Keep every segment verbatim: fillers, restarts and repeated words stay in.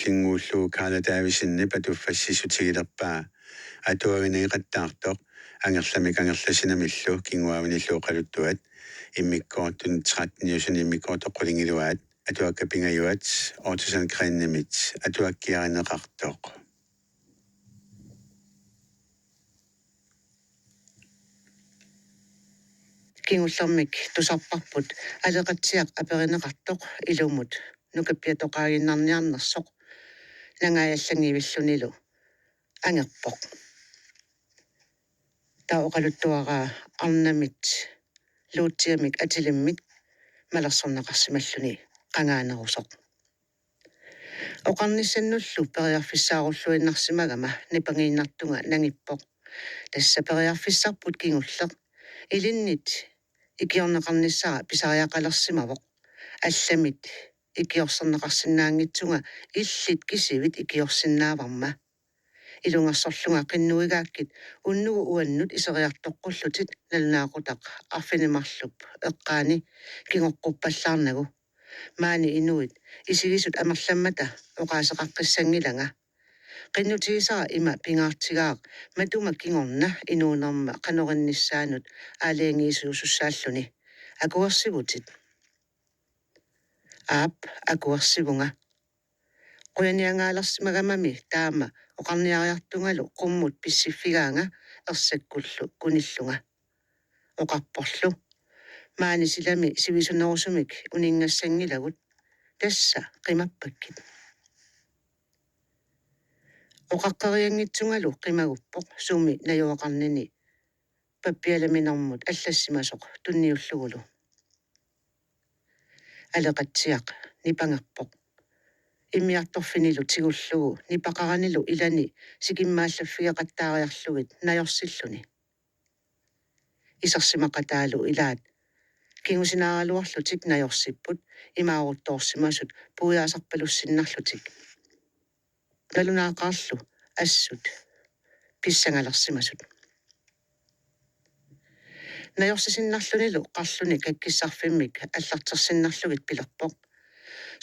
Pinnguullugu Karla Davidsenip atuffassissutigilerpaa atuaginiiqattaartoq Angerlamik Angerlassinamillu kinguaavinillu oqaluttuat immikkoortut tretteniusuni immikkoortoq qulingiluaat Atuakkat Pingajuat Otto Sandgreenimit atuakkiarineqartoq. Kingullermik tusarparput Aleqatsiaq aperineqartoq ilumut nukappiatoqaaginnarniarnersoq nangaajallanngivillunilu angerpoq. Taava oqaluttuaraa arnamit Luutsiamik atilimmik malersorneqarsimalluni qangaanerusoq. Oqarnissannullu periarfissaarulluinnarsimagama nipangiinnartunga nangippoq: Tassa periarfissarput kingulleq. Ilinnit ikiorneqarnissara pisariaqalersimavoq. Allamit ikiorserneqarsinnaanngitsunga illit kisivit ikiorsinnaavarma. Ilungersorlunga qinnuigaakkit unnugu uannut iseriartoqqullutit nalunaaqutaq arfineq-marluk eqqaani kingoqquppallaarnagu. Maani inuit isigisut amerlammata oqaaseqaqqissanngilanga. Qinnutigisara ima pingaartigaaq matuma kingorna inuunerma qanoq innissaanut aalajangiisuusussaalluni. Akuersivutit? Aap, akuersivunga. Qujaniangaalersimagamami taama oqarniariartungalu qummut pissiffigaanga ersakkullu kunillunga. Oqarporlu: Maani silami sivisunerusumik uninngassanngilagut. Tassa qimappakkit. Oqaqqerianngitsungalu qimaguppoq sumi najugaqarnini pappialaminermut allassimasoq tunniullugulu. Aleqatsiaq nipangerpoq. Immiartorfinilu tigullugu nipaqaranilu ilani sikimmaallaffigeqattaariarlugit najorsilluni. Isersimaqataalu ilaat kingusinaaraluarlutik najorsipput imaaruttoorsimasut puiaasarpalussinnarlutik. Nalunaaqaarlu assut pissangalersimasut. Najorsisinnarlunilu qarluni kakkissarfimmik allartersinnarlugit pilerpoq: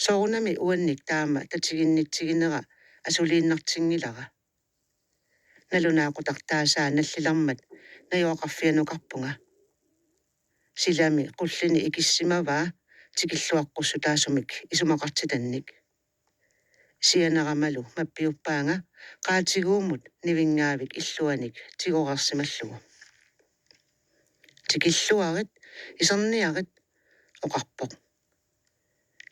Soorunami uannik taama tatiginnitsiginera asuliinnartinngilara. Nalunaaqutaq taasaa nallilermat najugaqarfianukarpunga. Silami qullini ikissimavaa tikilluaqqussutaasumik isumaqartitannik. Sianeramalu mappiuppaanga qaatiguumut nivinngaavik illuanik tigoreersimallugu. Tikilluarit, iserniarit, oqarpoq.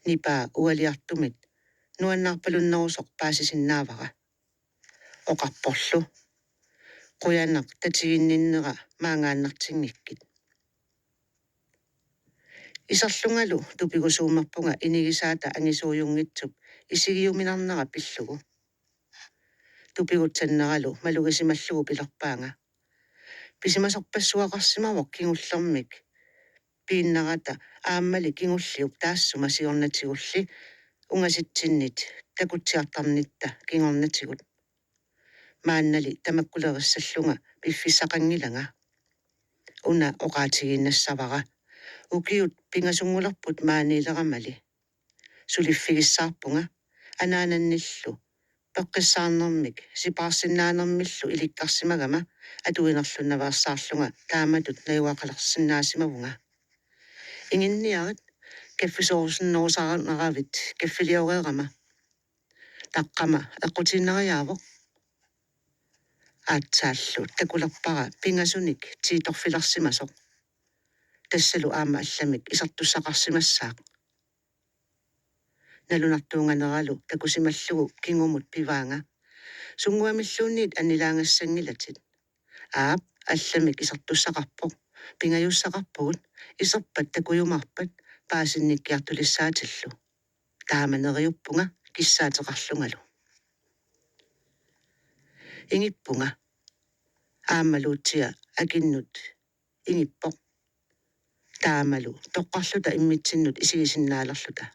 Nipaa ualiartumit nuannaarpalunnerusoq paasisinnaavara. Oqarporlu: Qujanaq tatiginninnera maangaannartinngikkit. Iserlungalu tupigusuummerpunga inigisaata angisuujunngitsup isigiuminarnera pillugu. Tupigutsanneralu malugisimallugu pilerpaanga: Pisimasorpassuaqarsimavoq kingullermik piinnarata aammali kingulliup taassuma siornatigulli ungasitsinnit takutsiartarnitta kingornatigut. Maannali tamakkulerissallunga piffissaqanngilanga. Una oqaatigiinnassavara. Ukiut pingasunngulerput maaniileramali. Suliffigissaarpunga anaanannillu peqqissaarnermik sipaarsinnaanermillu ilikkarsimagama atuinerlunnaveersaarlunga taamatut najugaqalersinnaasimavunga. Inginniarit, kaffisoorusunnerusaaneravit kaffilioreerama. Taqqama eqqutiinnariaavoq. Aatsaallu takulerpara pingasunik tiitorfilersimasoq. Tassalu aamma allamik isertussaqarsimassaaq. Nalunartuunganeralu takusimallugu kingumut pivaanga: Sunnguamilluunniit annilaangassanngilatit. Aap, allamik isertussaqarpoq. Pingajussaqarpugut, iserpat takujumaarpat paasinnikkiartulissaatillu. Taama neriuppunga kissaateqarlungalu. Ingippunga. Aamma Luutsia akinnut ingippoq. Taamalu toqqarluta immitsinnut isigisinnaalerluta.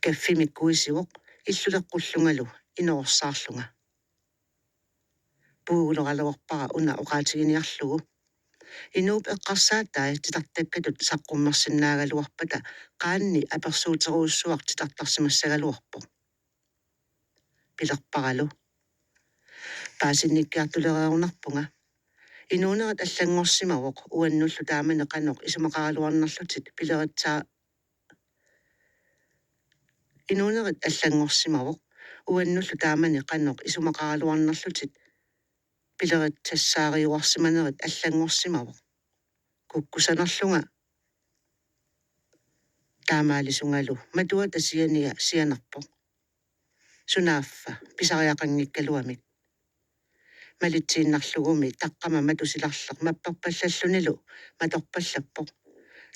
Kaffimik kuisivoq illuleqqullungalu inorsaarlunga. Puuguleraluarpara una oqaatiginiarlugu. Inuup eqqarsaatai titartakkatut saqqummersinnaagaluarpata qaanni apersuuterujussuaq titartarsimassagaluarpoq. pilerparalu: Paasinnikkiartulereerunarpunga. Inuunerit allanngorsimavoq uannullu taamani qanoq isumaqaraluarnerlutit pileritsaa-, inuunerit allanngorsimavoq uannullu taamani qanoq isumaqaraluarnerlutit pileritsassaareruarsimanerit allanngorsimavoq. Kukkusanerlunga taamaalisungalu matuata siania sianerpoq. Sunaaffa pisariaqanngikkaluamik. Malitsiinnarlugumi taqqama matu silarleq mapperpallallunilu matorpallappoq.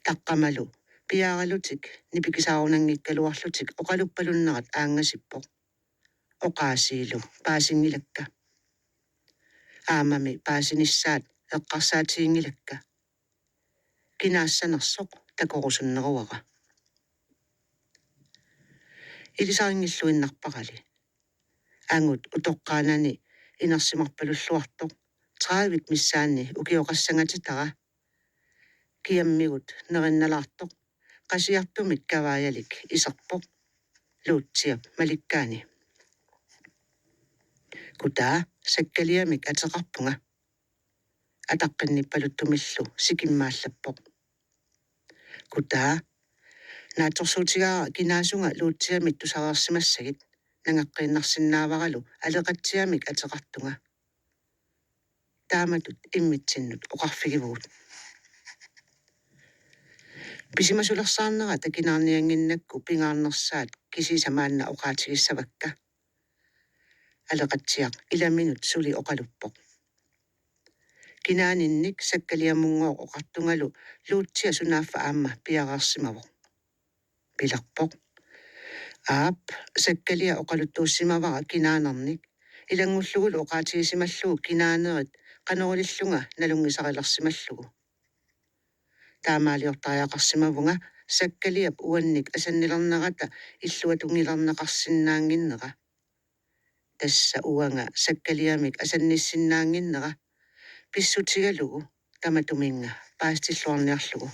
Taqqamalu piaaralutik nipikisaarunanngikkaluarlutik oqaluppalunnerat aangasippoq. Oqaasiilu paasinngilakka. Aammami paasinissaat eqqarsaatiginngilakka. Kinaassanersoq takorusunneruara. Ilisarinngilluinnarparali. Angut utoqqaanani inersimarpalulluartoq, tredive missaanni ukioqassangatitara. Kiammigut nerinnalaartoq, qasiartumik kavaajalik iserpoq Luutsiap malikkaani. Kutaa, Sakkaliamik ateqarpunga. Ataqqinnippaluttumillu sikimmaallappoq. Kutaa, naatsorsuutigaara kinaasunga Luutsiamit tusareersimassagit, nangeqqiinnarsinnaavaralu Aleqatsiamik ateqartunga. Taamatut immitsinnut oqarfigivugut. Pisimasulersaarnera takinaarniannginnakku pingaarnersaat kisiisa maanna oqaatigissavakka. Aleqatsiaq ilaminut suli oqaluppoq. Kinaaninnik Sakkaliamunngooq oqartungalu Luutsia sunaaffa aamma piareersimavoq. Pilerpoq: Aap, Sakkalia oqaluttuussimavara kinaanernik. Ilanngullugulu oqaatigisimallugu kinaanerit qanoq ilillunga nalunngisarilersimallugu. Taamaaliortariaqarsimavunga Sakkaliap uannik asannilernerata illuatungiliorneqarsinnaannginnera. Tassa uanga Sakkaliamik asannissinnaannginnera pissutigalugu tamatuminnga paasitilluarniarlugu.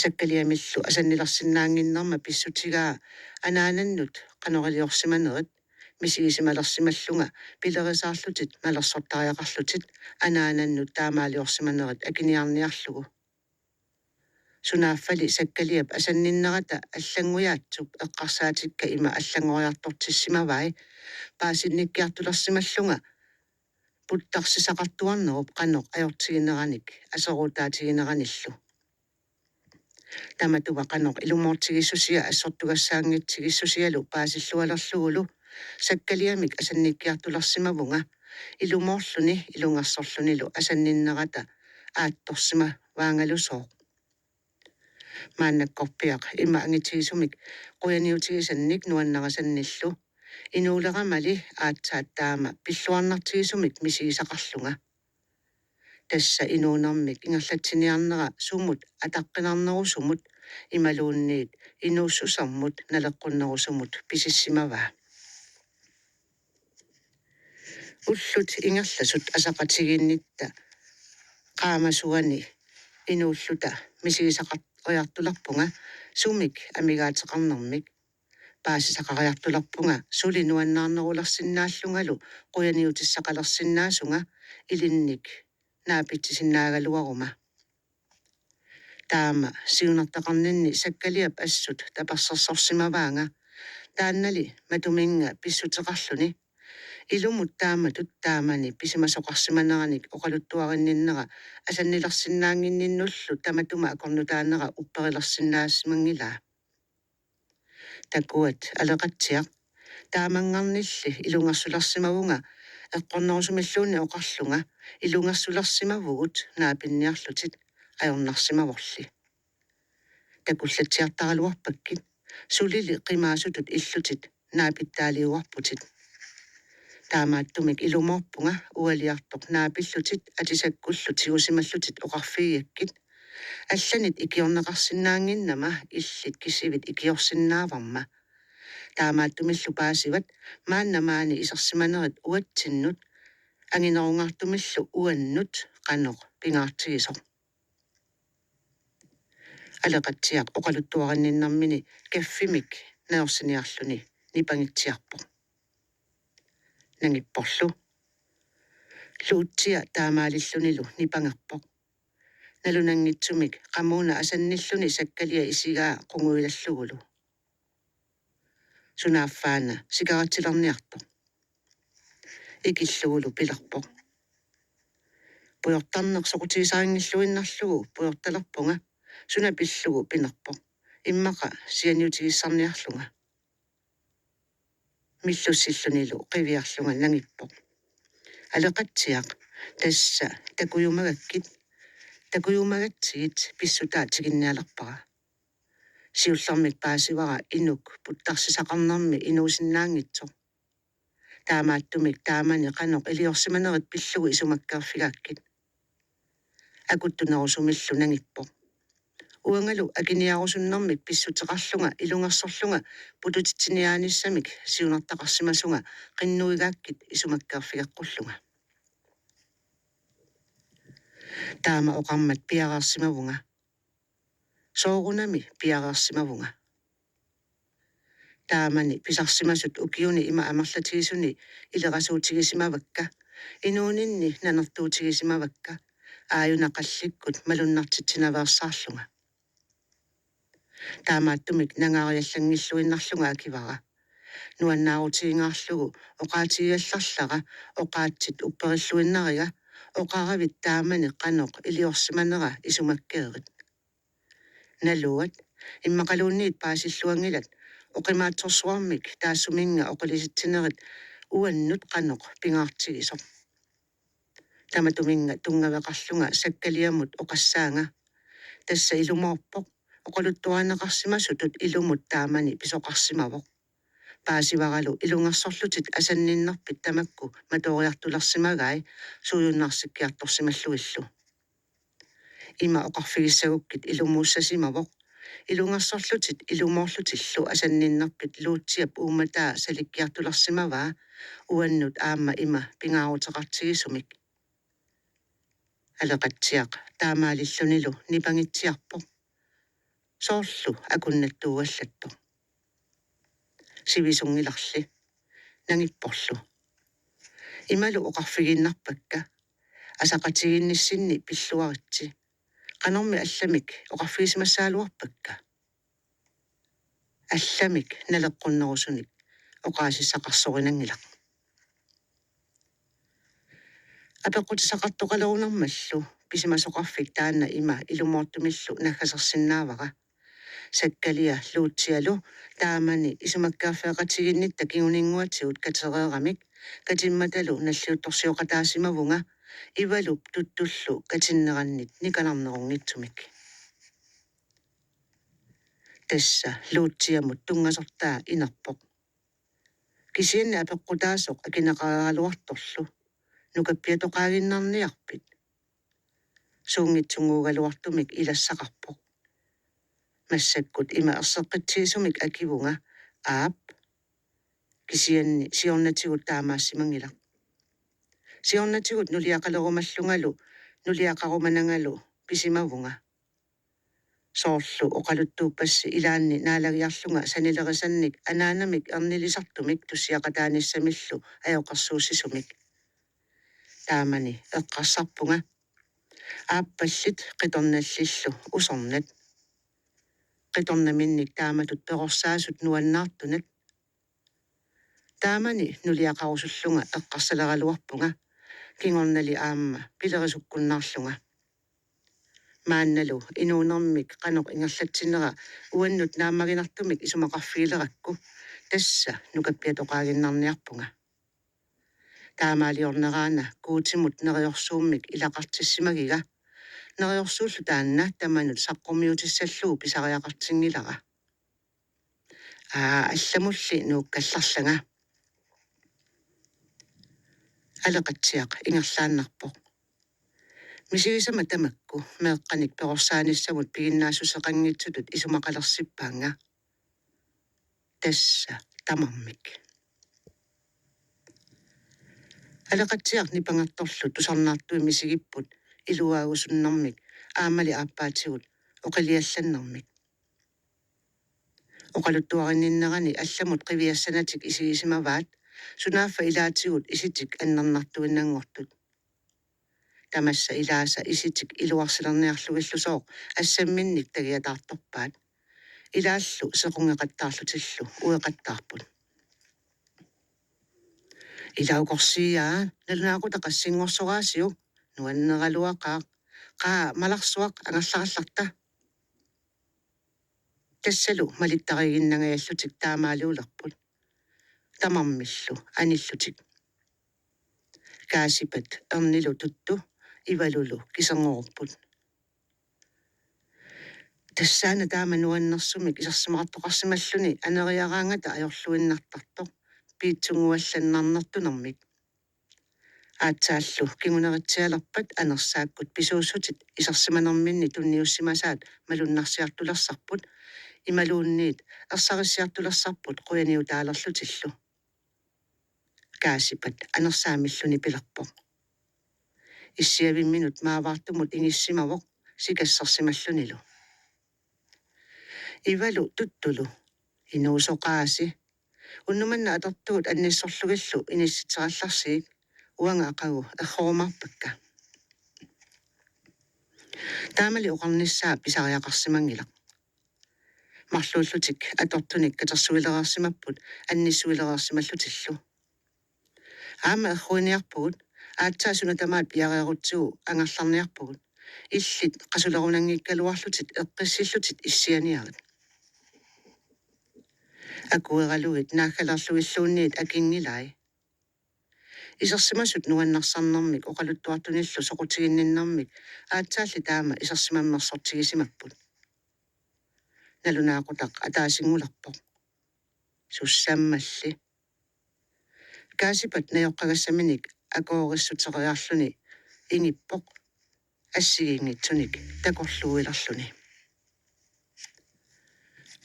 Sakkaliamillu asannilersinnaannginnerma pissutigaa anaanannut qanoq iliorsimanerit misigisimalersimallunga pilerisaarlutit malersortariaqarlutit anaanannut taamaaliorsimanerit akiniarniarlugu. Sunaaffali Sakkaliap asanninnerata Allanngujaatsup eqqarsaatikka ima allanngoriartortissimavai: Paasinnikkiartulersimallunga puttarsisaqartuarnerup qanoq ajortigineranik aseruutaatigineranillu. Tamatuma qanoq ilumoortigissusia assortugassaanngitsigissusialu paasillualerlugulu Sakkaliamik asannikkiartulersimavunga ilumoorluni ilungersorlunilu asanninnerata aattorsimavaangalusooq. Maannakkorpiaq ima angitigisumik qujaniutigisannik nuannarisannillu inuuleramali aatsaat taama pilluarnartigisumik misigisaqarlunga. Tassa inuunermik ingerlatsiniarnera sumut ataqqinarnerusumut imaluunniit inuussusermut naleqqunnerusumut pisissimavaa. Ullut ingerlasut asaqatigiinnitta qaamasuani inuulluta misigisaqariartulerpunga sumik amigaateqarnermik. Paasisaqariartulerpunga suli nuannaarnerulersinnaallungalu qujaniutissaqalersinnaasunga ilinnik naapitsisinnaagaluaruma. Taama siunertaqarninni Sakkaliap assut tapersersorsimavaanga. Taannali matuminnga pissuteqarluni ilumut taamatut taamani pisimasoqarsimaneranik oqaluttuarinninnera asannilersinnaannginninnullu tamatuma akornutaanera upperilersinnaasimanngilaa. Takuat, Aleqatsiaq, taamanngarnilli ilungersulersimavunga eqqornerusumilluunniit oqarlunga ilungersulersimavugut naapinniarlutit ajornarsimavorli. Takullatsiartaraluarpakkit sulili qimaasutut illutit naapittaaliuarputit. Taamaattumik ilumoorpunga ualiartoq naapillutit atisakkullu tigusimallutit oqarfigigakkit. Allanit ikiorneqarsinnaannginnama illit kisivit ikiorsinnaavarma. Taamaattumillu paasivat maanna maani isersimanerit uatsinnut anginerungaartumillu uannut qanoq pingaartigisoq. Aleqatsiaq oqaluttuarinninnermini kaffimik najorsiniarluni nipangitsiarpoq. Nangipporlu. Luutsia taamaalillunilu nipangerpoq. Nalunanngitsumik qamuuna asannilluni Sakkalia isigaa qunguilallugulu. Sunaaffaana sikaratsilerniartoq. Ikillugulu pilerpoq: Pujortarneq soqutigisarinngilluinnarlugu pujortalerpunga. Suna pillugu pinerpoq, immaqa sianiutigissarniarlunga. Millussillunilu qiviarlunga nangippoq: Aleqatsiaq, tassa takujumagakkit, takujumagatsigit pissutaa tikinnialerpara. Siullermik paasivara inuk puttarsisaqarnermi inuusinnaanngitsoq. Taamaattumik taamani qanoq iliorsimanerit pillugu isumakkeerfigaakkit. Akuttunerusumillu nangippoq: Uangalu akiniarusunnermik pissuteqarlunga ilungersorlunga pututitsiniaanissamik siunertaqarsimasunga qinnuigaakkit isumakkeerfigeqqullunga. Taama oqarmat piareersimavunga. Soorunami piareersimavunga. Taamani pisarsimasut ukiuni ima amerlatigisuni ilerasuutigisimavakka, inuuninni nanertuutigisimavakka, aajuna qallikkut malunnartitsinaveersaarlunga. Taamaattumik nangaariallanngilluinnarlunga akivara: Nuannaarutigingaarlugu oqaatigigallarlara oqaatsit upperilluinnariga, oqaravit taamani qanoq iliorsimanera isumakkeerit. Naluat, immaqaluunniit paasilluanngilat oqimaatsorsuarmik taassuminnga oqilisitsinerit uannut qanoq pingaartigisoq. Tamatuminnga tunngaveqarlunga Sakkaliamut oqassaanga: Tassa ilumoorpoq, oqaluttuarineqarsimasutut ilumut taamani pisoqarsimavoq. Paasivaralu ilungersorlutit asanninnerpit tamakku matooriartulersimagai suujunnaarsikkiartorsimallugillu. Ima oqarfigissagukkit ilumuussasimavoq. Ilungersorlutit ilumoorlutillu asanninnerpit Luutsiap uummataa salikkiartulersimavaa uannut aamma ima pingaaruteqartigisumik. Aleqatsiaq taamaalillunilu nipangitsiarpoq. Soorlu akunnattuugallattoq. Sivisunngilarli. Nangipporlu: Imalu oqarfigiinnarpakka: Asaqatigiinnissinni pilluaritsi. Qanormi allamik oqarfigisimassagaluarpakka? Allamik naleqqunnerusunik oqaasissaqarsorinanngilaq. Apeqqutissaqartoqalerunarmallu pisimasoqarfik taanna ima ilumoortumillu naggasersinnaavara. Sakkalia Luutsialu taamani isumakkeerfeqatigiinnitta kinguninnguatigut katereeramik katimmatalu nalliuttorsioqataasimavunga Ivalup tuttullu katinnerannit nikanarnerunngitsumik. Tassa Luutsiamut tunngasortaa inerpoq. Kisianni apeqqutaasoq akineqaraluartorlu: Nukappiatoqaaginnarniarpit? Suunngitsunnguugaluartumik ilassaqarpoq. Massakkut ima erseqqitsigisumik akivunga: Aap. Kisianni siornatigut taamaasimanngilaq. Siornatigut nuliaqalerumallungalu nuliaqarumanangalu pisimavunga. Soorlu oqaluttuuppassi ilaanni naalagiarlunga sanilerisannik anaanamik ernilisartumik tussiaqataanissamillu ajoqersuussisumik. Taamani eqqarsarpunga: Aappallit qitornallillu usornat. Qitornaminnik taamatut perorsaasut nuannaartunat. Taamani nuliaqarusullunga eqqarsaleraluarpunga kingornali aamma pilerisukkunnaarlunga. Maannalu inuunermik qanoq ingerlatsinera uannut naammaginartumik isumaqarfigilerakku, tassa nukappiatoqaaginnarniarpunga. Taamaaliorneraana Guutimut neriorsuummik ilaqartissimagiga, neriorsuullu taanna tamanut saqqummiutissallugu pisariaqartinngilara. Aa, allamulli nuukkallarlanga. Aleqatsiaq ingerlaannarpoq. Misigisama tamakku meeqqanik perorsaanissamut piginnaassuseqanngitsutut isumaqalersippaannga. Tassa tamarmik. Aleqatsiaq nipangertorlu tusarnaartui misigipput iluaagusunnermik aammali aappaatigut oqiliallannermik. Oqaluttuarinninnerani allamut qiviassanatik isigisimavaat, sunaaffa ilaatigut isitik annernartuinnanngortut. Tamassa ilaasa isitik iluarsilerniarlugillusooq assamminnik tagiataartorpaat. Ilaallu sequnngeqattaarlutillu ueqattaarput. Ilaukorsiaa, nalunaaqutaq qassinngorsoraasiuk, nuanneraluaqaaq, qaa malarsuaq angerlarallarta. Tassalu malittariiginnangajallutik taamaaliulerput. Tamarmillu anillutik. Kaasipat ernilu tuttu Ivalulu kiserngorupput. Tassaana taama nuannersumik isersimaqartoqarsimalluni aneriaraangata ajorluinnartartoq piitsunnguallannarnertunermik. Aatsaallu kinguneritsialerpat anersaakkut pisuussutit isersimanerminni tunniussimasaat malunnarsiartulersarput imaluunniit ersarissiartulersarput qujaniutaalerlutillu. Kaasipat anersaamilluni pilerpoq. Issiavimminut maavaartumut ingissimavoq sikassersimallunilu. Ivalu tuttulu: Inuusoqaasi. Unnuk manna atortugut annissorlugillu inissitserallarsigik, uanga aqagu errorumaarpakka. Taamali oqarnissaa pisariaqarsimanngilaq. Marluullutik atortunik katersuilereersimapput annissuilereersimallutillu. Aamma erruiniarpugut, aatsaat suna tamaat piareerutsigu angerlarniarpugut. Illit qasulerunanngikkaluarlutit eqqissillutit issianiarit. Akueralugit naaggalerlugilluunniit akinngilai. Isersimasut nuannarsarnermik oqaluttuartunillu soqutiginninnermik aatsaalli taama isersimammersortigisimapput. Nalunaaqutaq ataasinngulerpoq. Sussammalli. Kaasipat najoqqagassaminik akoorissutigiarluni ingippoq assigiinngitsunik takorluuilerluni.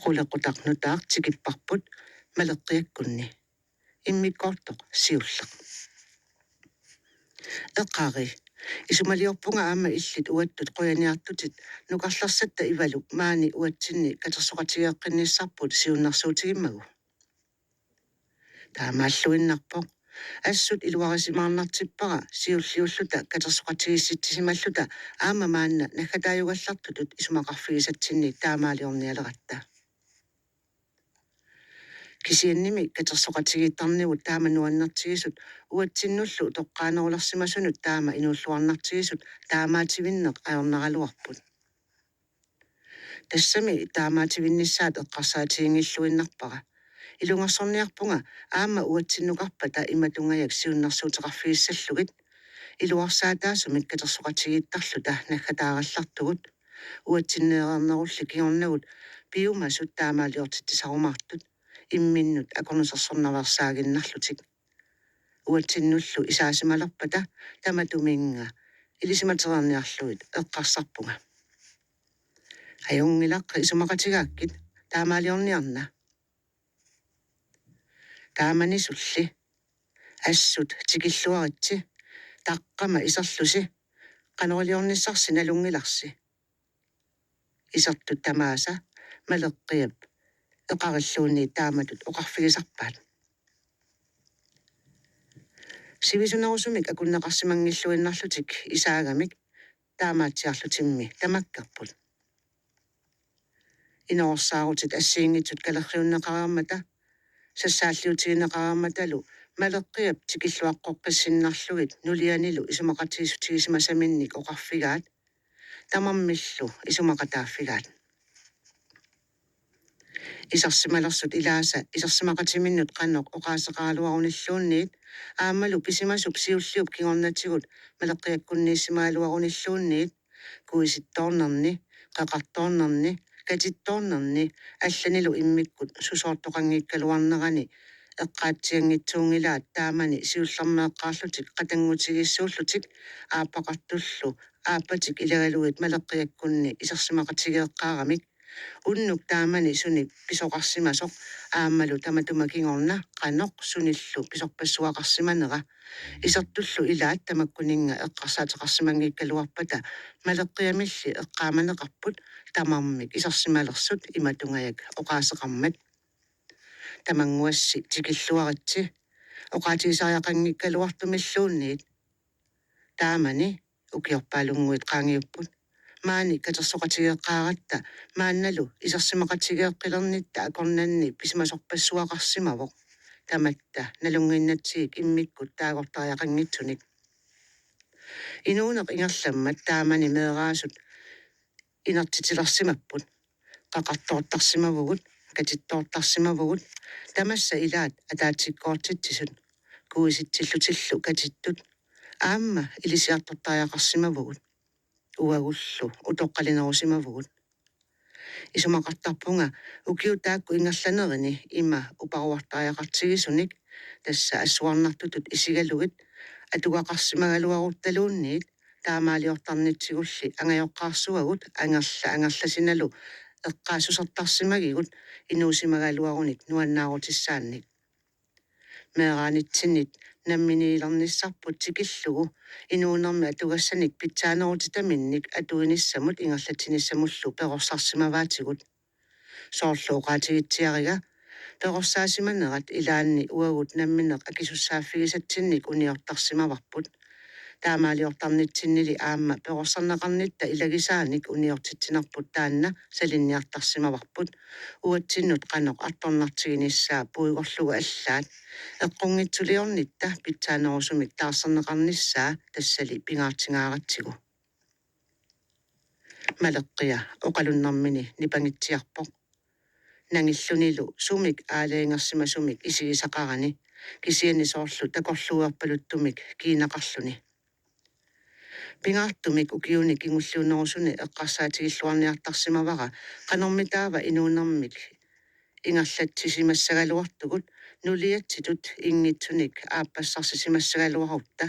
Qulequtaq nutaaq tikipparput Maleqqiakkunni. Immikkoortoq siulleq. Eqqari, isumaliorpunga aamma illit uattut qujaniartutit nukarlersatta Ivalu maani uatsinni katersoqatigeeqqinnissarput siunnersuutigimmagu. Taamaalluinnarpoq. Assut iluarisimaarnartippara siulliulluta katersoqatigiissitsisimalluta aamma maanna naggataajugallartutut isumaqarfigisatsinnik taamaaliornialeratta. Kisiannimi katersoqatigiittarnivut taama nuannertigisut uatsinnullu toqqaanerulersimasunut taama inuulluarnartigisut taamaativinneq ajornaraluarput. Tassami taamaativinnissaat eqqarsaatiginngilluinnarpara. Ilungersorniarpunga aamma uatsinnukarpata imatungajak siunnersuuteqarfigissallugit, iluarsaataasumik katersoqatigiittarluta naggataarallartugut, uatsinneereernerulli kingornagut piumasut taamaaliortitsisarumaartut, imminnut akornusersornaveersaaginnarlutik. Uatsinnullu isaasimalerpata tamatuminnga ilisimatereerniarlugit eqqarsarpunga: Ajunngilaq, isumaqatigaakkit, taamaaliorniarna. Taamanisulli: Assut tikilluaritsi, taqqama iserlusi, qanoriliornissarsi nalunngilarsi. Isertut tamaasa Maleqqiap eqarilluunniit taamatut oqarfigisarpaat. Sivisunerusumik akunneqarsimanngilluinnarlutik isaagamik taamaatsiarlutimmi tamakkerput. Inoorsaarutit assigiinngitsut kalerriunneqareermata, sassaalliutigineqareermatalu Maleqqiap tikilluaqqoqqissinnarlugit nulianilu isumaqatigiissutigisimasaminnik oqarfigaat, tamarmillu isumaqataaffigaat. Isersimalersut ilaasa isersimaqatiminnut qanoq oqaaseqaraluarunilluunniit aammalu pisimasup siulliup kingornatigut Maleqqiakkunniissimagaluarunilluunniit, kuisittoornerni, qeqartoornerni, katittoornerni allanilu immikkut susoortoqanngikkaluarnerani eqqaatsianngitsuunngilaat taamani siullermeeqqaarlutik qatanngutigiissuullutik aappaqartullu aappatik ilagalugit Maleqqiakkunni isersimaqatigeeqqaaramik, unnuk taamani sunik pisoqarsimasoq aammalu tamatuma kingorna qanoq sunillu pisorpassuaqarsimanera. Isertullu ilaat tamakkuninnga eqqarsaateqarsimanngikkaluarpata Maleqqiamilli eqqaamaneqarput tamarmik isersimalersut imatungajak oqaaseqarmat: Tamannguassi tikilluaritsi, oqaatigisariaqanngikkaluartumilluunniit. Taamani ukiorpaalunnguit qaangiupput. Maani katersoqatigeeqqaaratta maannalu isersimaqatigeeqqilernitta akornanni pisimasorpassuaqarsimavoq, tamatta nalunnginnatsigik immikkut taagortariaqanngitsunik. Inuuneq ingerlammat taamani meeraasut inertitilersimapput. Qaqartoortarsimavugut, katittoortarsimavugut, tamassa ilaat ataatsikkoortitsisut, kuisitsillutillu katittut, aamma ilisiartortariaqarsimavugut. Uagullu utoqqalinerusimavugut. Isumaqartarpunga ukiut taakku ingerlanerini ima uparuartariaqartigisunik, tassa assuarnartutut isigalugit atugaqarsimagaluaruttaluunniit, taamaaliortarnitsigulli angajoqqaarsuagut angerla angerlasinalu eqqaassusertarsimagigut inuusimagaluarunik nuannaarutissaannik. Meeraanitsinnit namminiilernissarput tikillugu inuunermi atugassanik pitsaanerutitaminnik atuinissamut ingerlatsinissamullu perorsarsimavaatigut. Soorlu oqaatigitsiariga, perorsaasimanerat ilaanni uagut nammineq akisussaaffigisatsinnik uniortarsimavarput. Taamaaliortarnitsinnili aamma perorsarneqarnitta ilagisaanik uniortitsinerput taanna salinniartarsimavarput, uatsinnut qanoq artornartiginissaa puigorlugu allaat eqqunngitsuliornitta pitsaanerusumik taarserneqarnissaa tassali pingaartingaaratsigu. Maleqqia oqalunnermini nipangitsiarpoq. Nangillunilu sumik aalajangersimasumik isigisaqarani, kisianni soorlu takorluuerpaluttumik kiinaqarluni. Pingaartumik ukiuni kingulliunerusuni eqqarsaatigilluarniartarsimavara qanormitaava inuunermik ingerlatsisimassagaluartugut nuliatsitut inngitsunik aappassarsimassagaluarutta,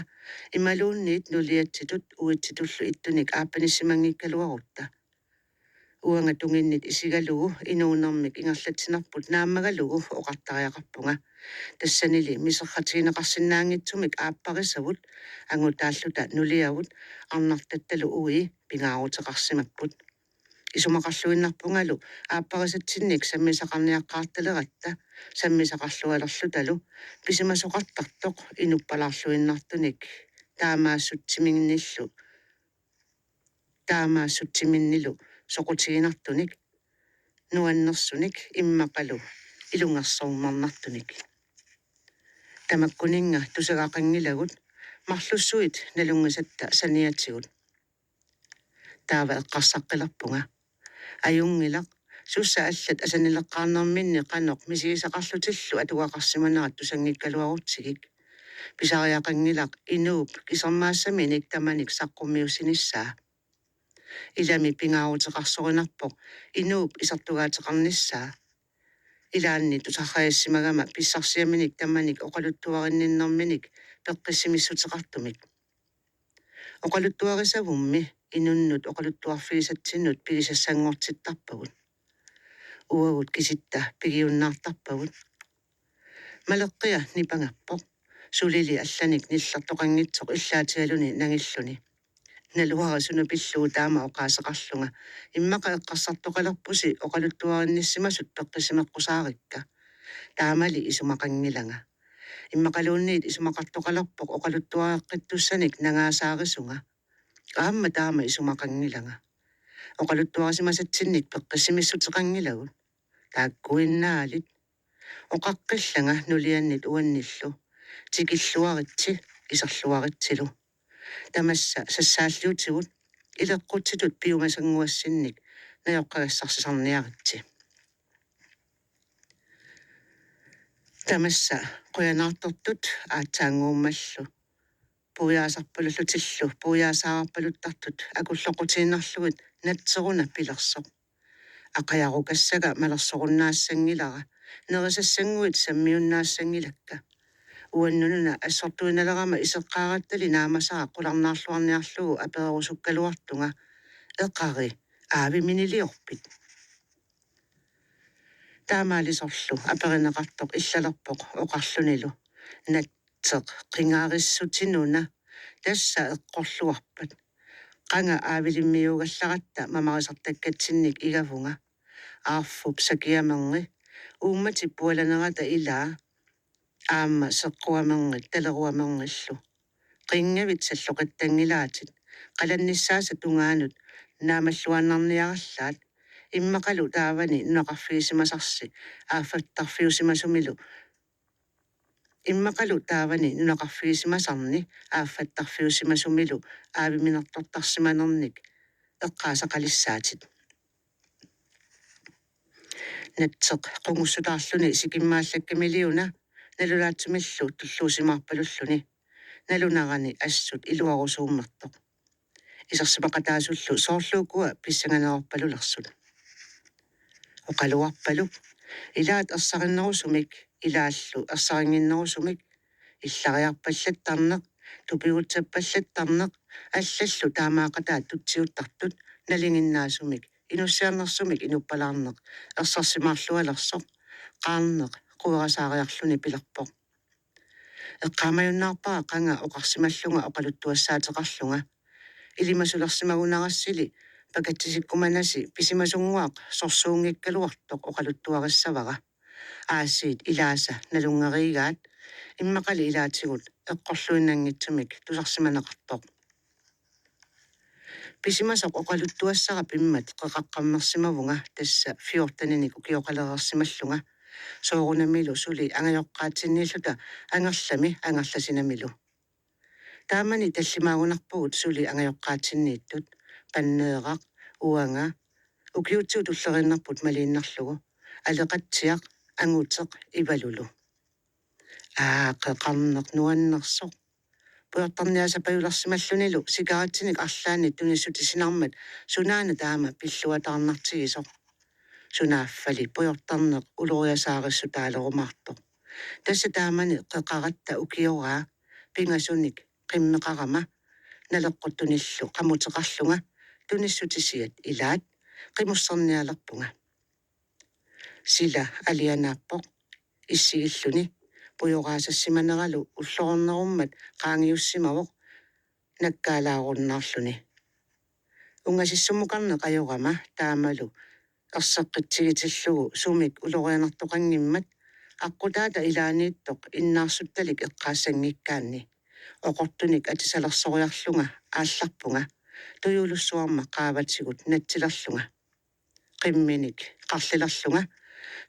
imaluunniit nuliatsitut uitsitullu ittunik aappanissimanngikkaluarutta. Uanga tunginnit isigalugu inuunermik ingerlatsinerput naammagalugu oqartariaqarpunga. Tassanili miserratigineqarsinnaanngitsumik aapparisavut angutaalluta nuliavut arnartattalu uii pingaaruteqarsimapput. Isumaqarluinnarpungalu aapparisatsinnik sammisaqarniaqqaartaleratta sammisaqarlualerlutalu pisimasoqartartoq inuppalaarluinnartunik taamaassutsiminnillu taamaassutsiminnilu soqutiginartunik, nuannersunik immaqalu ilungersornarnartunik. Tamakkuninnga tusagaqanngilagut marlussuit nalunngisatta saniatigut. Taava eqqarsaqqilerpunga: Ajunngilaq, sussa allat asanileqqaarnerminni qanoq misigisaqarlutillu atugaqarsimanerat tusanngikkaluarutsigik. Pisariaqanngilaq inuup kisermaassaminik tamanik saqqummiussinissaa. Ilami pingaaruteqarsorinarpoq inuup isertugaateqarnissaa. Ilaanni tusarrajassimagama pissarsiaminik tamanik oqaluttuarinninnerminik peqqissimissuteqartumik. Oqaluttuarisavummi inunnut oqaluttuarfigisatsinnut pigisassanngortittarpagut. Uagut kisitta pigiunnaartarpagut. Maleqqia nipangerpoq, sulili allanik nillertoqanngitsoq illaatigaluni nangilluni. Naluara suna pillugu taama oqaaseqarlunga, immaqa eqqarsartoqalerpusi oqaluttuarinnissimasut peqqissimeqqusaarikka. Taamali isumaqanngilanga. Immaqaluunniit isumaqartoqalerpoq oqaluttuareqqittussanik nangaasaarisunga. Aamma taama isumaqanngilanga. Oqaluttuarisimasatsinnik peqqissimissuteqanngilagut. Taakkuinnaalit. Oqaqqillanga nuliannit uannillu: Tikilluaritsi, iserluaritsilu. Tamassa sassaalliutigut ileqqutsitut piumasannguassinnik najoqqagassarsisarniaritsi. Tamassa qujanaartortut aatsaannguummallu puiaasarpalullutillu puiaasaarpaluttartut akulloqqutiinnarlugit natseruna pilersoq. Aqajarukassaga malersorunnaassanngilara, nerisassannguit sammiunnaassanngilakkit. Uannununa assortuinnalerama iseqqaarattali naamasara qularnaarluarniarlugu apererusukkaluartunga: Eqari, aaviminiliorpit? Taamaalisorlu aperineqartoq illalerpoq oqarlunilu: Natseq qingarissutinuna, tassa eqqorluarpat. Qanga aavilimmiuugallaratta mamarisartakkatsinnik igavunga. Aarfup sakiamerni uummatip pualanerata ilaa, aamma seqquamerni taleruamernillu. Qinngavit salloqittanngilaatit, qalannissaasa tungaanut naamalluaannarniarallaat, immaqalu taavani nunaqarfigisimasarsi aaffattarfiusimasumilu, immaqalu taavani nunaqarfigisimasarni aaffattarfiusimasumilu aaviminertortarsimanernik eqqaasaqalissaatit. Natseq qungussutaarluni sikimmaallakkamilu una nalunaatsumillu tulluusimaarpalulluni. Nalunarani assut iluarusuummertoq. Isersimaqataasullu soorlu ukua pissanganerulerpalullersut. Oqaluarpaluk: Ilaat ersarinnerusumik, ilaallu ersarinnginnerusumik, illariarpallattarneq, tupigutsappallattarneq, allallu taamaaqataat tutsiuttartut, nalinginnaasumik inussiarnersumik inuppalaarneq ersersimaarlualersoq, qaarneq querasaariarluni pilerpoq. Eqqaamajunnaarpara qanga oqarsimallunga oqaluttuassaateqarlunga. Ilimasulersimagunarassili pakatsisikkumanasi pisimasunnguaq sorsuunngikkaluartoq oqaluttuarissavara. Aasiit ilaasa nalunngeriigaat, immaqali ilaatigut eqqorluinnanngitsumik tusarsimaneqartoq. Pisimasoq oqaluttuassara pimmat qeqaqqammersimavunga, tassa fjorteninik ukioqalereersimallunga. Soorunamilu suli angajoqqaatsinniilluta Angerlami Angerlasinamilu. Taamani tallimaagunarpugut suli angajoqqaatsinniittut: Panneeraq, uanga, ukiutsigut tulleriinnarput maliinnarlugu, Aleqatsiaq, Anguteq, Ivalulu. Aa, qeqarneq nuannersoq. Pujortarniassapajulersimallunilu sikaritsinik arlaannik tunissutisinarmat sunaana taama pilluataarnartigisoq. Sunaaffali pujortarneq uloriasaarissutaalerumaartoq. Tassa taamani qeqaratta ukioraa pingasunik qimmeqarama naleqquttunillu qamuteqarlunga tunissutisiat ilaat qimussernialerpunga. Sila alianaappoq issigilluni, pujoraasassimaneralu ullorornerummat qaangiussimavoq nakkaalaarunnaarluni. Ungasissumukarneq ajorama taamalu erseqqitsigitillugu sumik ulorianartoqanngimmat aqqutaata ilaaniittoq innaarsuttalik eqqaassanngikkaanni. Oqortunik atisalersoriarlunga aallarpunga, tujuulussuarma qaavatigut natsilerlunga. Qimminik qarlilerlunga,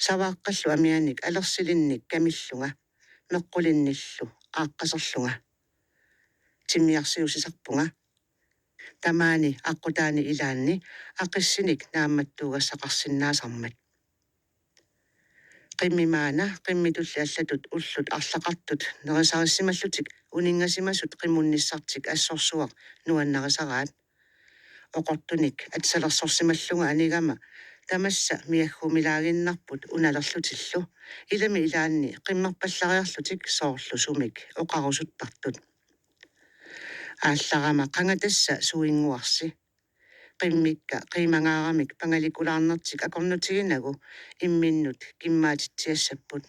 savaaqqallu amianik alersilinnik kamillunga, meqqulinnillu aaqqaserlunga. Timmiarsiusisarpunga. Tamaani aqqutaani ilaanni aqissinik naammattuugassaqarsinnaasarmat. Qimmimaana qimmitulli allatut ullut arlaqartut nerisarissimallutik uninngasimasut qimunnissartik assorsuaq nuannarisaraat. Oqortunik atisalersorsimallunga anigama tamassa miaggumilaaginnarput unalerlutillu, ilami ilaanni qimmerpallariarlutik soorlu sumik oqarusuttartut. Aallarama qanga tassa suinnguarsi. Qimmikka qiimangaaramik pangalikulaarnertik akornutiginagu imminnut kimmaatitsiassapput.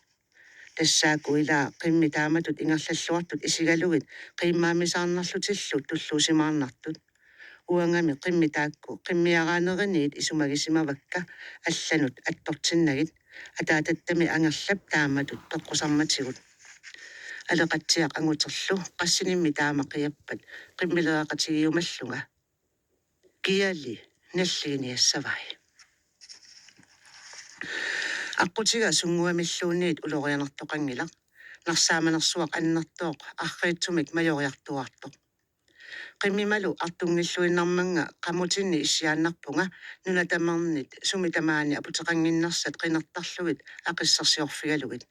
Tassaakku ilaa qimmit taamatut ingerlalluartut isigalugit qiimmaamisaarnarlutillu tulluusimaarnartut. Uangami qimmit taakku qimmiaraaneriniit isumagisimavakka allanut attortinnagit, ataatattami Angerlap taamatut peqqusarmatigut. Aleqatsiaq Anguterlu qassinimmi taama qiappat qimmilereqatigiumallunga. Kiali nalliiniassavai. Aqqutiga sunnguamilluunniit ulorianartoqanngilaq, narsaamanersuaq annertooq arriitsumik majoriartuaartoq. Qimmimalu artunngilluinnarmannga qamutinni issiaannarpunga nuna tamernit sumi tamaani aputeqannginnersat qinertarlugit aqissersiorfigalugit.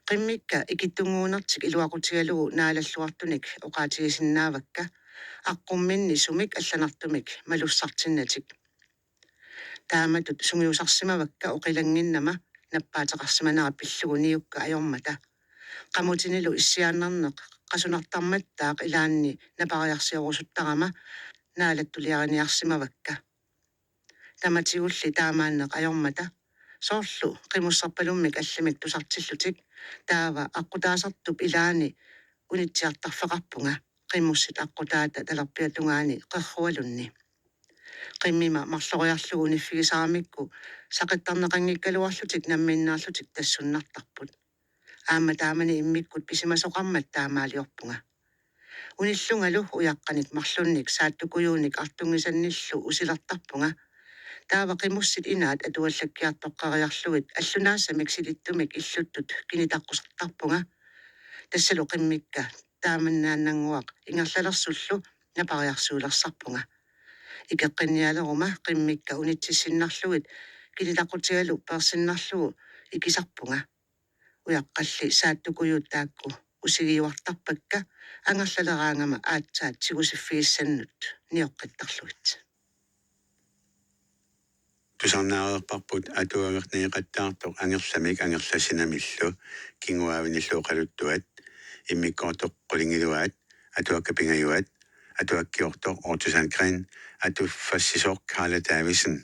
Qimmikka ikittunnguunertik iluaqutigalugu naalalluartunik oqaatigisinnaavakka, aqqumminni sumik allanartumik malussartinnatik. Taamatut sungiusarsimavakka oqilannginnama nappaateqarsimanera pillugu niukka ajormata. Qamutinilu issiaannarneq qasunartarmattaaq ilaanni napariarsiorusuttarama naalattuliariniarsimavakka. Tamatigulli taamaanneq ajormata, soorlu qimusserpalummik allamik tusartillutik, taava aqqutaasartup ilaani unitsiartarfeqarpunga. qimussit aqqutaata talerpiata tungaani qerrualunni. Qimmima marloriarlugu uniffigisaramikku saqittarneqanngikkaluarlutik namminnaarlutik tassunnartarput. Aamma taamani immikkut pisimasoqarmat taamaaliorpunga. Unillungalu ujaqqanik marlunnik saattukujuunik artunngisannillu usilertarpunga. Taava qimussit inaat atuallakkiartoqqeriarlugit allunaassamik silittumik illuttut kinitaqqusartarpunga. Tassalu qimmikka taamannaannannguaq ingerlalersullu napariarsuulersarpunga. Ikeqqinnialeruma qimmikka unitsissinnarlugit kinitaqqutigalu peersinnarlugu ikisarpunga. Ujaqqalli saattukujuut taakku usigiuartarpakka angerlaleraangama aatsaat tigusiffigissannut nioqqittarlugit. Tusarnaareerparput atuagaq neeqattaartoq Angerlamik Angerlassinamillu kinguaavinillu oqaluttuat, immikkoortoq qulingiluaat, atuakkat pingajuat, atuakkiortoq Otto Sandgreen, atuffassisoq Karla Davidsen.